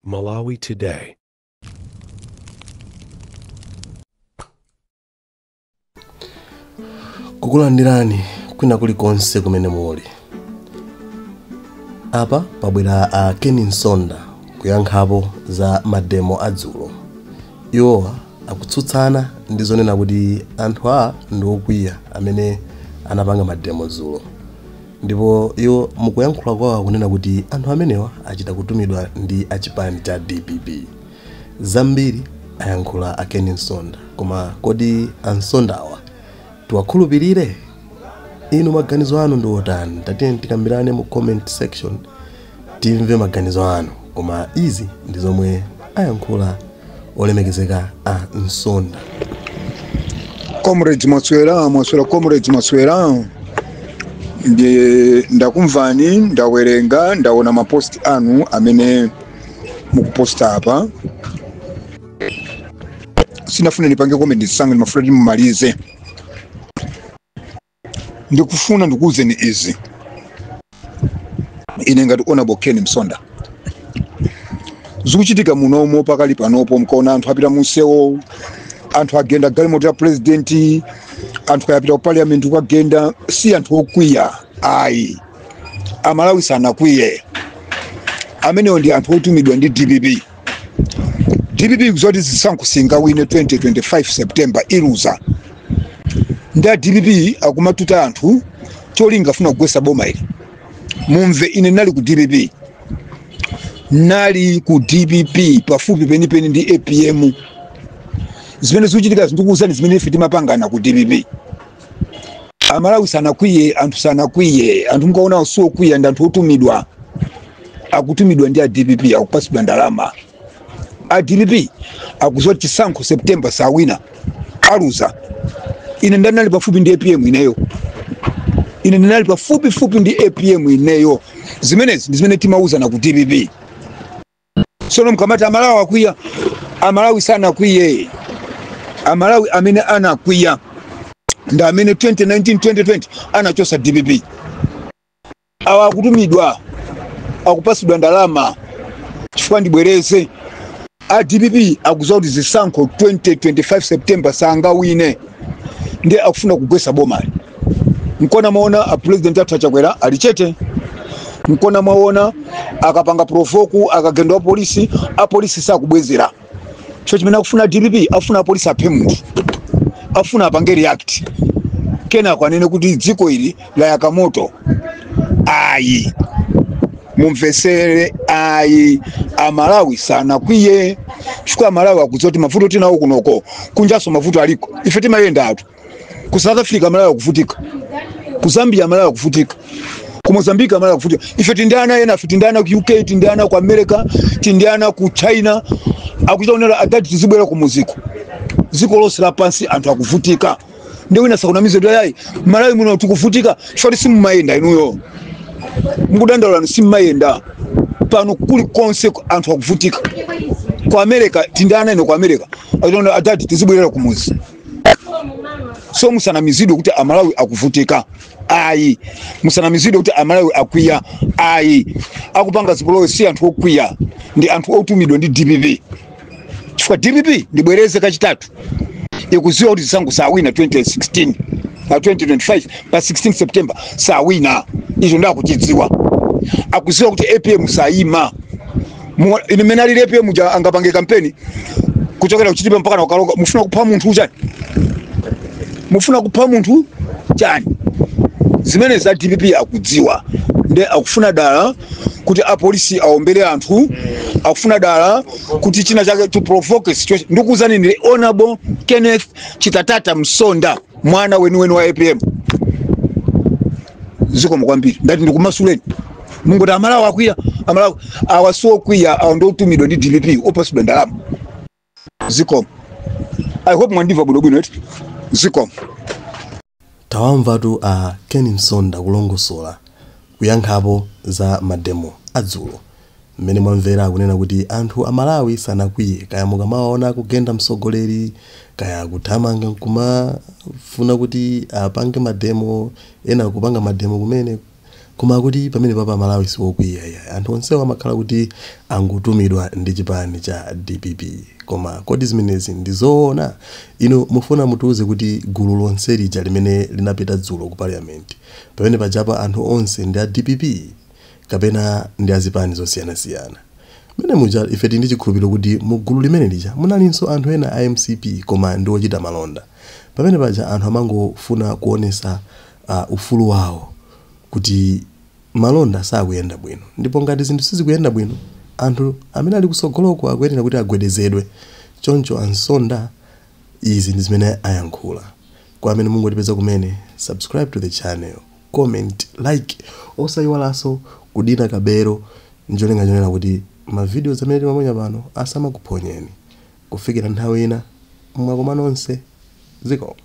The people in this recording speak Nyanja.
Malawi Today. Kukulandirani kwina kulikonse kumene muli. Apa pabwera a Ken Msonda kuyankhapo za mademo adzulo. Iwowa akutsutsana ndi zonena kuti anthu a ndi okwiya amene anapanga mademo dzulo. Ndipo iwo mukuyankhula kwawo akunena kuti anthu amenewa achita kutumidwa ndi achipani cha DPP. Zambiri ayankhula a Ken Msonda, koma kodi a Msondawa tiwakhulupirire? Inu maganizo anu ndi otani? Tatiyeni tikambirane mu comment section timve maganizo anu. Koma izi ndi zomwe ayankhula olemekezeka a Msonda. Comrades mwaswera, mwaswera comrades mwaswera. Ndiye ndakumvani, ndawerenga, ndaona mapost anu amene mukuposta apa. Sinafuna nipange comment sanga, ndimafuna ndimumalize. Ndikufuna ndikuwuzeni izi. Ine ngati Honorable Ken Msonda. Zikuchitika munomo pakali panopo, mkaona anthu apita munsewo, anthu agenda galimoto ya president, anthu kayapita ku parliament kukagenda, si anthu okwiya ayi. Amalawi sanakwiye. Amenewo ndi anthu otumidwa ndi DPP. DPP kuzoti zisankho singawine 2025 September iluza. Ndi a DPP akumatuta anthu cholinga afuna kugwetsa boma ili. Mumve, ine nali ku DPP. Nali ku DPP pafupi penipeni ndi APM. Zimene zikuchitika ndikuwuzani zimene ife timapangana ku DPP. Amalawi sanakwiye, anthu sanakwiye, anthu mukaona si okwiya ndi anthu otumidwa. Akutumidwa ndi a DPP, akupasidwa ndalama. A DPP akuziwa chisankho September sawina, aluza. Ine ndinali pafupi ndi APM ineyo. Ine ndinali pafupifupi ndi APM ineyo. Zimenezi ndi zimene timauzana ku DPP. Sono mkamati Amalawi akwiya, Amalawi sanakwiye. Amalawi amene anakwiya ndi amene 2019 2020 anachosa DPP. Awa akutumidwa, akupasidwa ndalama. Chifukwa ndibwereze, a DPP akuziwa kuti zisankho 2025 September sangawine, ndiye akufuna kugwetsa bomali. Nkona mwaona a president athu achakwera ali chete. Nkona mwaona akapanga provoke, akagenda wa polisi, a polisi sakubwezera. Cho chimene akufuna DPP, afuna apolisi aphe munthu, afuna apange react, kenako anene kuti dziko ili layaka moto. Ayi, mumvesere, ayi, Amalawi sanakwiye. Chifukwa Amalawi akudziwa kuti mavuto tinawo kunoko, kunjaso mavuto aliko. Ife timayenda atu ku South Africa, Amalawi akuvutika, ku Zambia Amalawi akuvutika, ku Mozambique Amalawi akuvutika. Ife tindana ena, ife tindana ku UK, tindana ku America, tindana ku China, akuchita onera adati tizibwera ku muziko. Dziko lonse lapansi anthu akuvutika. Ndi wina sakunamize kuti ayi Malawi muno tikuvutika, chifukwa simumayenda inuyo. Mukudandaula simumayenda. Pano kulikonse anthu akuvutika. Ku America tindana ino ku America. Akuchita adati tizibwerera ku muzi. So musanamizidwe kuti Amalawi akuvutika. Ayi, musanamizidwe kuti Amalawi akwiya. Ayi, akupanga zipolowe si anthu okwiya, ndi anthu otumidwa ndi DPP. Chifukwa DPP, ndibwereze kachitatu, ikuziwa kuti zisankho sawina 2016, 2025 pa 16 September sawina. Icho ndakuchidziwa. Akuziwa kuti APM sayima. Ine mene alili APM ja angapange kampeni kuchokera kuchitipa mpaka na ukaloka. Mufuna kupha munthu chani? Mufuna kupha munthu chani? Zimene za DPP akudziwa, nde akufuna dala kuti apolisi aombere anthu, akufuna dala kuti china chake to provoke situation. Ndikuwuzani ndi Honorable Kenneth Chitatata Msonda, mwana weniweni wa APM. Zikomo kwambiri. Ndati ndikumasuleni. Mungoti Amalawi akwiya, Amalawi awa si okwiya, awa ndi otumidwa ndi DPP, opasidwa ndalama. Zikomo. I hope mwandimva bwinobwino eti. Zikomo. Tawamvatu a Ken Msonda kulongosola kuyankhapo za mademo adzulo. Mmene mwamvera akunena kuti anthu Amalawi sanakwiye, kaya mukamawaona akugenda mtsogoleri, kaya kuthamanga nkumafuna kuti apange mademo, ena kupanga mademo kumene Koma akuti pamene papa Malawi siwokwiya iya, anthu onsewo amakhala kuti angotumidwa ndi chipani cha DPP. Koma kodi zimenezi ndi zoona? Inu mufuna mutiuze kuti gulu lonse lija limene linapita dzulo ku parliament, pamene pajapa anthu onse ndi a DPP kapena ndi azipani zosiyanasiyana? Mmene muja ife tili ndi chikhulupiriro kuti mu gulu limene lija munalinso anthu ena a MCP, koma ndi ochita malonda. Pamene paja anthu amangofuna kuonesa ufulu wawo kuti malonda sakuyenda bwino, ndipo ngati zinthu sizikuyenda bwino, anthu amene ali kusogoloko akuyenera kuti agwedezedwe. Choncho ansonda izi ndi zimene ayankhula. Kwa amene mungotipeza kumene, subscribe to the channel, comment, like, osayiwalanso kudina kabelo ncholinga chonena kuti ma videos amene timaponya pano asamakuphonyeni. Kufikira nthawi ina, mwakoma nonse, zikomo.